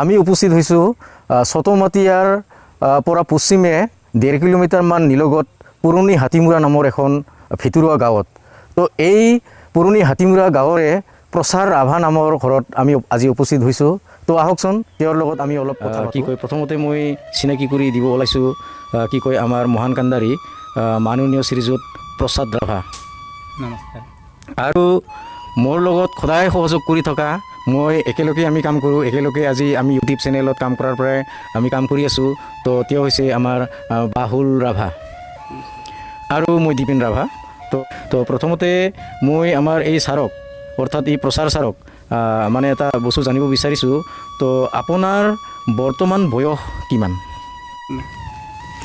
আমি উপস্থিত হৈছোঁ চতমাটিয়াৰ পৰা পশ্চিমে 1.5 কিলোমিটাৰমান নিলগত পুৰণি হাতীমূৰা নামৰ এখন ভিতৰুৱা গাঁৱত। তো এই পুৰণি হাতীমূৰা গাঁৱৰে প্ৰচাৰ ৰাভা নামৰ ঘৰত আমি আজি উপস্থিত হৈছোঁ। তো আহকচোন তেওঁৰ লগত আমি অলপ কথা কি কয়। প্ৰথমতে মই চিনাকি কৰি দিব ওলাইছোঁ কি কয় আমাৰ মহান কান্দাৰী মাননীয় শ্ৰীযুত প্ৰসাদ ৰাভা। নমস্কাৰ। আৰু মোৰ লগত সদায় সহযোগ কৰি থকা, মই একেলগে আমি কাম কৰোঁ, একেলগে আজি আমি ইউটিউব চেনেলত কাম কৰাৰ পৰাই আমি কাম কৰি আছোঁ। তো তেওঁ হৈছে আমাৰ বাহুল ৰাভা আৰু মই দীপেন ৰাভা। তো প্ৰথমতে মই আমাৰ এই ছাৰক অৰ্থাৎ এই প্ৰচাৰ ছাৰক মানে এটা বস্তু জানিব বিচাৰিছোঁ। তো আপোনাৰ বৰ্তমান বয়স কিমান?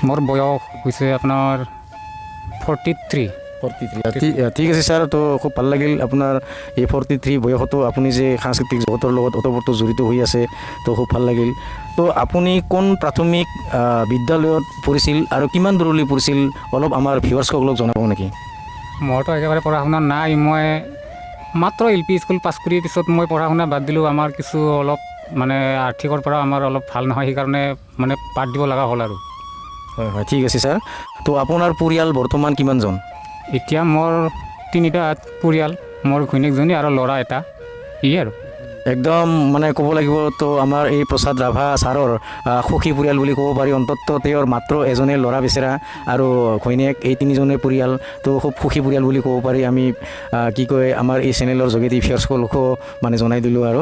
মোৰ বয়স হৈছে আপোনাৰ 43। 43। ঠিক আছে ছাৰ, তো খুব ভাল লাগিল আপোনাৰ এই 43 বয়সতো আপুনি যে সাংস্কৃতিক জগতৰ লগত ওতঃপ্ৰোত জড়িত হৈ আছে, তো খুব ভাল লাগিল। তো আপুনি কোন প্ৰাথমিক বিদ্যালয়ত পঢ়িছিল আৰু কিমান দূৰলৈ পঢ়িছিল অলপ আমাৰ ভিউৱাৰ্ছসকলক জনাব নেকি? মোৰতো একেবাৰে পঢ়া শুনা নাই, মই মাত্ৰ এল পি স্কুল পাছ কৰি পিছত মই পঢ়া শুনা বাদ দিলোঁ। আমাৰ কিছু অলপ মানে আৰ্থিকৰ পৰা আমাৰ অলপ ভাল নহয়, সেইকাৰণে মানে বাদ দিব লগা হ'ল আৰু। হয় হয়, ঠিক আছে ছাৰ। তো আপোনাৰ পৰিয়াল বৰ্তমান কিমানজন? এতিয়া মোৰ 3টা পৰিয়াল, মোৰ ঘৈণীয়েকজনী আৰু ল'ৰা এটা, ই আৰু। একদম মানে ক'ব লাগিব তো আমাৰ এই প্ৰসাদ ৰাভা ছাৰৰ সুখী পৰিয়াল বুলি ক'ব পাৰি। অন্ততঃ তেওঁৰ মাত্ৰ এজনে ল'ৰা বেচেৰা আৰু ঘৈণীয়েক, এই তিনিজনে পৰিয়াল, তো খুব সুখী পৰিয়াল বুলি ক'ব পাৰি। আমি কি কয় আমাৰ এই চেনেলৰ যোগেদি ভিউৱাৰ্ছসকলকো মানে জনাই দিলোঁ আৰু।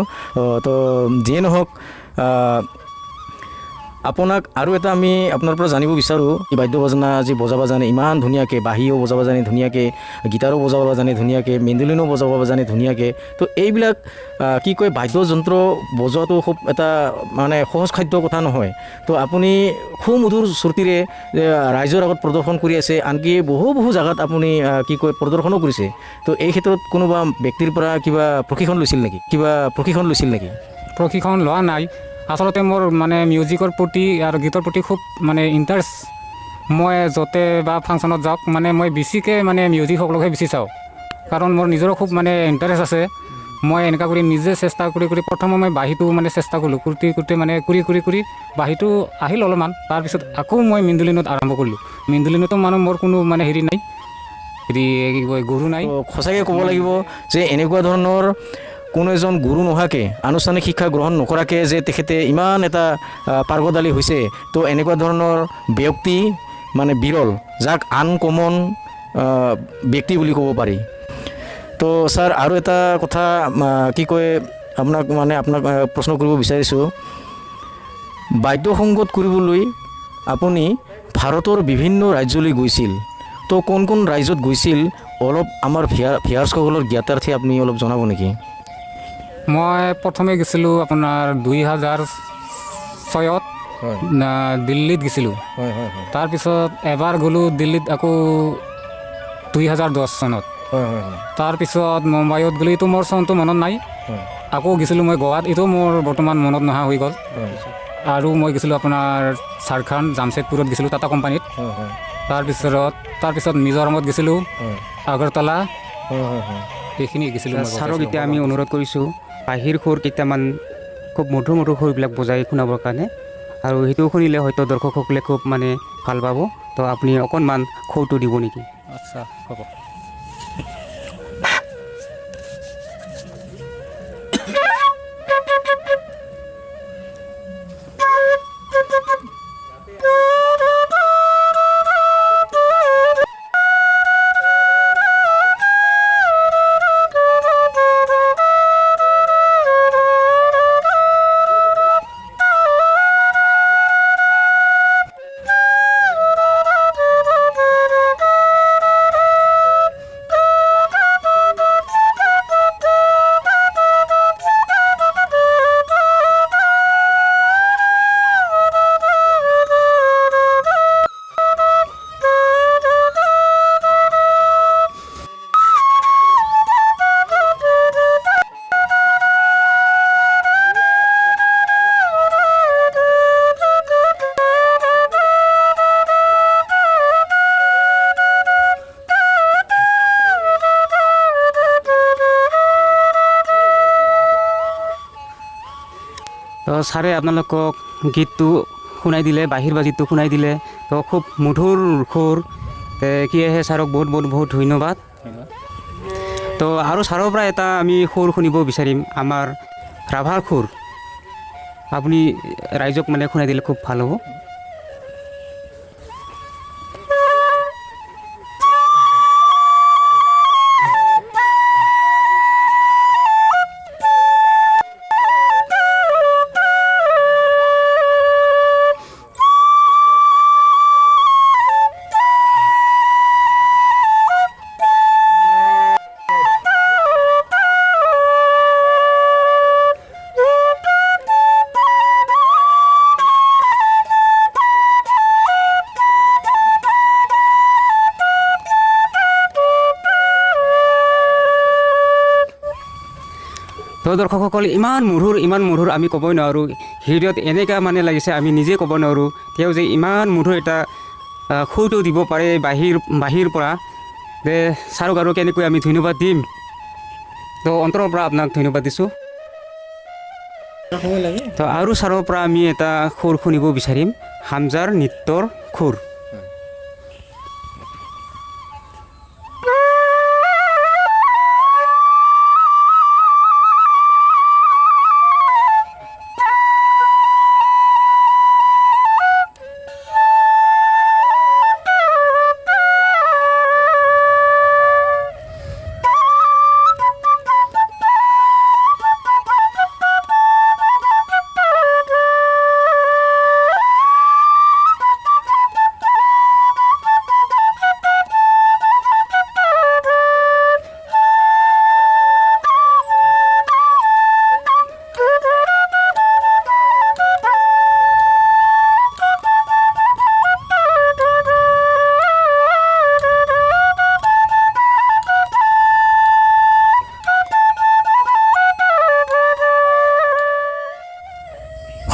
তো যিয়ে নহওক, আপোনাক আৰু এটা আমি আপোনাৰ পৰা জানিব বিচাৰোঁ, বাদ্য বাজনা যি বজাব জানে ইমান ধুনীয়াকৈ, বাঁহীও বজাব জানে ধুনীয়াকৈ, গীটাৰো বজাব জানে ধুনীয়াকৈ, মেণ্ডলিনো বজাব জানে ধুনীয়াকৈ, তো এইবিলাক কি কয় বাদ্যযন্ত্ৰ বজোৱাটো খুব এটা মানে সহজসাধ্য কথা নহয়। তো আপুনি সুমধুৰ শ্ৰুতিৰে ৰাইজৰ আগত প্ৰদৰ্শন কৰি আছে, আনকি বহু বহু জেগাত আপুনি কি কয় প্ৰদৰ্শনো কৰিছে। তো এই ক্ষেত্ৰত কোনোবা ব্যক্তিৰ পৰা কিবা প্ৰশিক্ষণ লৈছিল নেকি? কিবা প্ৰশিক্ষণ লৈছিল নেকি? প্ৰশিক্ষণ লোৱা নাই। আচলতে মোৰ মানে মিউজিকৰ প্ৰতি আৰু গীতৰ প্ৰতি খুব মানে ইণ্টাৰেষ্ট। মই য'তে বা ফাংচনত যাওক মানে মই বেছিকৈ মানে মিউজিকসকলকহে বেছি চাওঁ, কাৰণ মোৰ নিজৰো খুব মানে ইণ্টাৰেষ্ট আছে। মই এনেকুৱা কৰি নিজে চেষ্টা কৰি কৰি প্ৰথমে মই বাঁহীটো মানে চেষ্টা কৰিলোঁ, কৰোঁতে কৰোঁতে মানে কৰি কৰি কৰি বাঁহীটো আহিল অলপমান। তাৰপিছত আকৌ মই মেণ্ডলিনত আৰম্ভ কৰিলোঁ। মেণ্ডলিনতো মানে মোৰ কোনো মানে হেৰি নাই, হেৰি কি কয় গুৰু নাই। সঁচাকৈ ক'ব লাগিব যে এনেকুৱা ধৰণৰ কোনো এজন গুৰু নোহোৱাকৈ, আনুষ্ঠানিক শিক্ষা গ্ৰহণ নকৰাকৈ যে তেখেতে ইমান এটা পাৰ্গদালি হৈছে, তো এনেকুৱা ধৰণৰ ব্যক্তি মানে বিৰল, যাক আনকমন ব্যক্তি বুলি ক'ব পাৰি। তো ছাৰ আৰু এটা কথা কি কয় আপোনাক মানে আপোনাক প্ৰশ্ন কৰিব বিচাৰিছোঁ, বাদ্যসংগত কৰিবলৈ আপুনি ভাৰতৰ বিভিন্ন ৰাজ্যলৈ গৈছিল, তো কোন কোন ৰাজ্যত গৈছিল অলপ আমাৰ ভিউৱাৰ্ছসকলৰ জ্ঞাতাৰ্থে আপুনি অলপ জনাব নেকি? মই প্ৰথমে গৈছিলোঁ আপোনাৰ 2006ত দিল্লীত গৈছিলোঁ। হয় হয় হয়। তাৰপিছত এবাৰ গ'লোঁ দিল্লীত আকৌ 2010 চনত। হয় হয় হয়। তাৰপিছত মুম্বাইত গ'লোঁ, এইটো মোৰ চনটো মনত নাই। আকৌ গৈছিলোঁ মই গোৱাত, এইটো মোৰ বৰ্তমান মনত নহা হৈ গ'ল। আৰু মই গৈছিলোঁ আপোনাৰ ঝাৰখণ্ড জামছেদপুৰত গৈছিলোঁ টাটা কোম্পানীত। তাৰপিছত মিজোৰামত গৈছিলোঁ, আগৰতলা, এইখিনি গৈছিলোঁ মই। ছাৰক এতিয়া আমি অনুৰোধ কৰিছোঁ বাঁহীৰ সুৰ কেইটামান খুব মধুৰ মধুৰ সুৰবিলাক বজাই শুনাবৰ কাৰণে, আৰু সেইটো শুনিলে হয়তো দৰ্শকসকলে খুব মানে ভাল পাব। তো আপুনি অকণমান সুৰটো দিব নেকি? আচ্ছা হ'ব। ছাৰে আপোনালোকক গীতটো শুনাই দিলে, বাঁহীৰ বাজিটো শুনাই দিলে। তো খুব মধুৰ সুৰ। কিয়েহে ছাৰক বহুত বহুত বহুত ধন্যবাদ। তো আৰু ছাৰৰ পৰা এটা আমি সুৰ শুনিব বিচাৰিম, আমাৰ ৰাভাৰ সুৰ। আপুনি ৰাইজক মানে শুনাই দিলে খুব ভাল হ'ব। তো দৰ্শকসকল, ইমান মধুৰ, ইমান মধুৰ, আমি ক'বই নোৱাৰোঁ। হৃদয়ত এনেকুৱা মানে লাগিছে, আমি নিজে ক'ব নোৱাৰোঁ। তেওঁ যে ইমান মধুৰ এটা সুৰটো দিব পাৰে বাহিৰ পৰা, যে ছাৰক আৰু কেনেকৈ আমি ধন্যবাদ দিম। তো অন্তৰৰ পৰা আপোনাক ধন্যবাদ দিছোঁ। তো আৰু ছাৰৰ পৰা আমি এটা সুৰ শুনিব বিচাৰিম, হামজাৰ নৃত্যৰ সুৰ।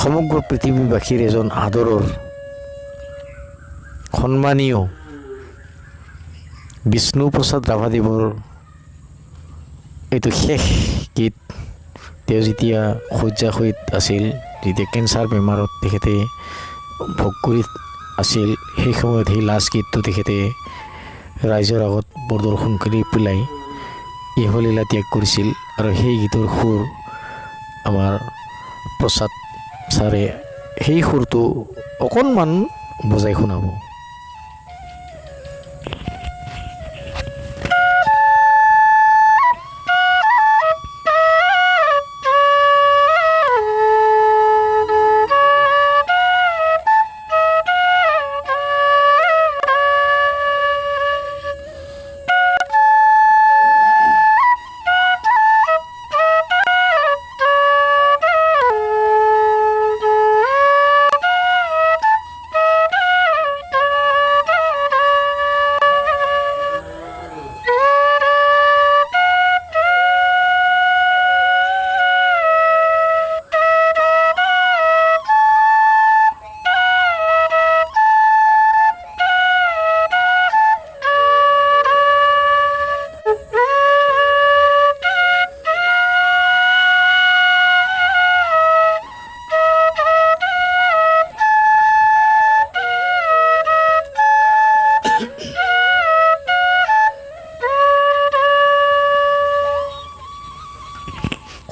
সমগ্ৰ পৃথিৱীবাসীৰ এজন আদৰৰ সন্মানীয় বিষ্ণুপ্ৰসাদ ৰাভাদেৱৰ এইটো শেষ গীত। তেওঁ যেতিয়া শয্যাশয়ীত আছিল, যেতিয়া কেঞ্চাৰ বেমাৰত তেখেতে ভোগ কৰি আছিল, সেই সময়ত সেই লাষ্ট গীতটো তেখেতে ৰাইজৰ আগত প্ৰদৰ্শন কৰি পেলাই ইহলীলা ত্যাগ কৰিছিল। আৰু সেই গীতৰ সুৰ আমাৰ প্ৰসাদ ছাৰে সেই সুৰটো অকণমান বজাই শুনাব।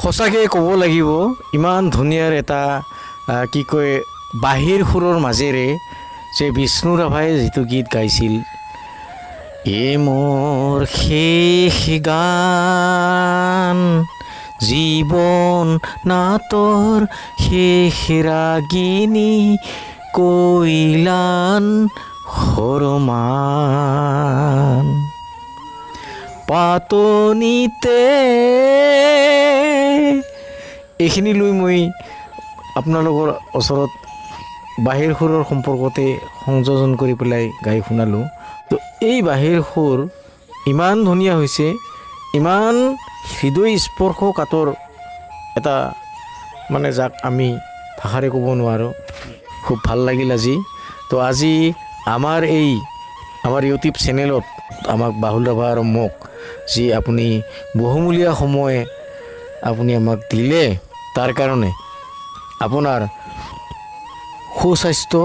সঁচাকৈ ক'ব লাগিব, ইমান ধুনীয়াৰ এটা কি কয় বাঁহীৰ সুৰৰ মাজেৰে যে বিষ্ণু ৰাভাই যিটো গীত গাইছিল, এ মোৰ শেষ গান জীৱন নাটৰ শেষ ৰাগিনী কৈলান শৰ্মান পাতনিতে। এইখিনি লৈ মই আপোনালোকৰ ওচৰত বাঁহীৰ সুৰৰ সম্পৰ্কতে সংযোজন কৰি পেলাই গাই শুনালোঁ। তো এই বাঁহীৰ সুৰ ইমান ধুনীয়া হৈছে, ইমান হৃদয় স্পৰ্শ কাতৰ এটা, মানে যাক আমি ভাষাৰে ক'ব নোৱাৰোঁ। খুব ভাল লাগিল আজি। তো আজি আমাৰ এই আমাৰ ইউটিউব চেনেলত আমাক বাহুল ৰাভা আৰু মোক যি আপুনি বহুমূলীয়া সময় আপুনি আমাক দিলে, তাৰ কাৰণে আপোনাৰ সুস্বাস্থ্য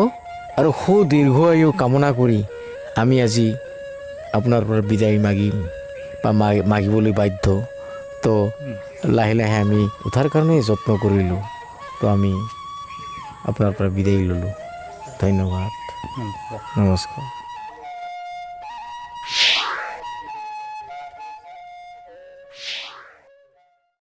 আৰু সুদীৰ্ঘ আয়ু কামনা কৰি আমি আজি আপোনাৰ পৰা বিদায় মাগিম বা মাগিবলৈ বাধ্য। তো লাহে লাহে আমি উঠাৰ কাৰণে যত্ন কৰিলোঁ। তো আমি আপোনাৰ পৰা বিদায় ল'লোঁ। ধন্যবাদ, নমস্কাৰ।